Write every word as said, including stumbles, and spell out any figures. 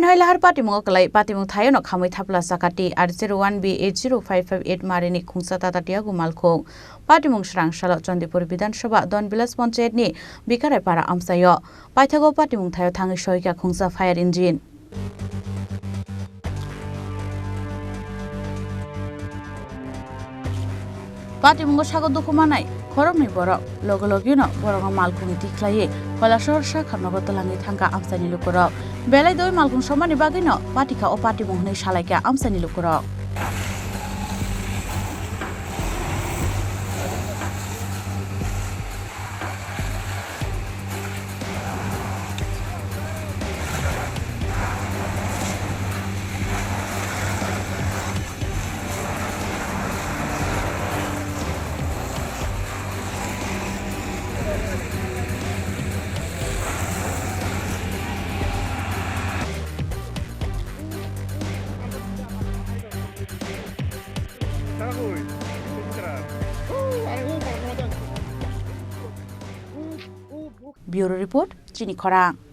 Hailahar patimungo kwlai patimung thaio no khamwi thapla sakati R zero one B eight zero five five eight marini khungsa Tata Tiago malkhung. Patimung srang salo Chandipur Bidhan Sabha Don Village Panchayat ni Bikarai para amchaio. Paithago patimung thaio thangwi soika khungsa fire engine. Patimungo sago dukhu manai khoroknwi borok, loge logeno borokno malkhungni tikhlaiwi Koilasor sakha nogo twlangwi thangkha amchaini lukurok. Belai doi malkhung somani bagwino patikha o patimung hwnwi salaikha amchaini lukurok. Bureau Report, Chini Khorang.